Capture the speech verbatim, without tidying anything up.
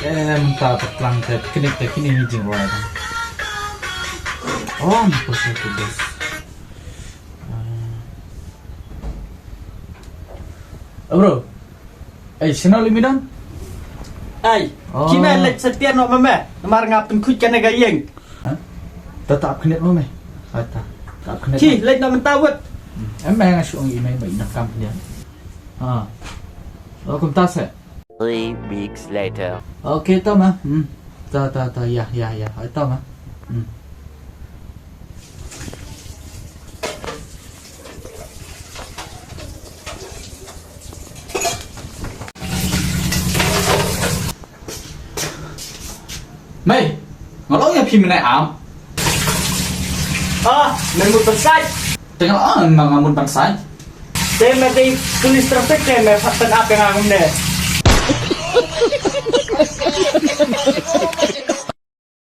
Em, ta ta tlang te picnic te kini hi jing roi ta. Oh, ni ko se ke des. Bro. Ei, sino limi don? Ei, oh. Kina lek setia no mama. Namar ngap tengkut kana gayeng. Hah? Tetap kena lo me. Ata. Tak kena. Ki lek no mentawet. Em, nga shu ong i me ba ina kam dia. Ha. Lo kum ta se. Three weeks later. Okay, to ma. Hmm. To, to, to, ya, ya, ya. Ai, to ma. Hmm. Mei, nga long ya phi mene am. Ah, men mut ban sai. Tengah ah, nga mut ban sai. Te me dei police traffic te me phat pen ap yang ne.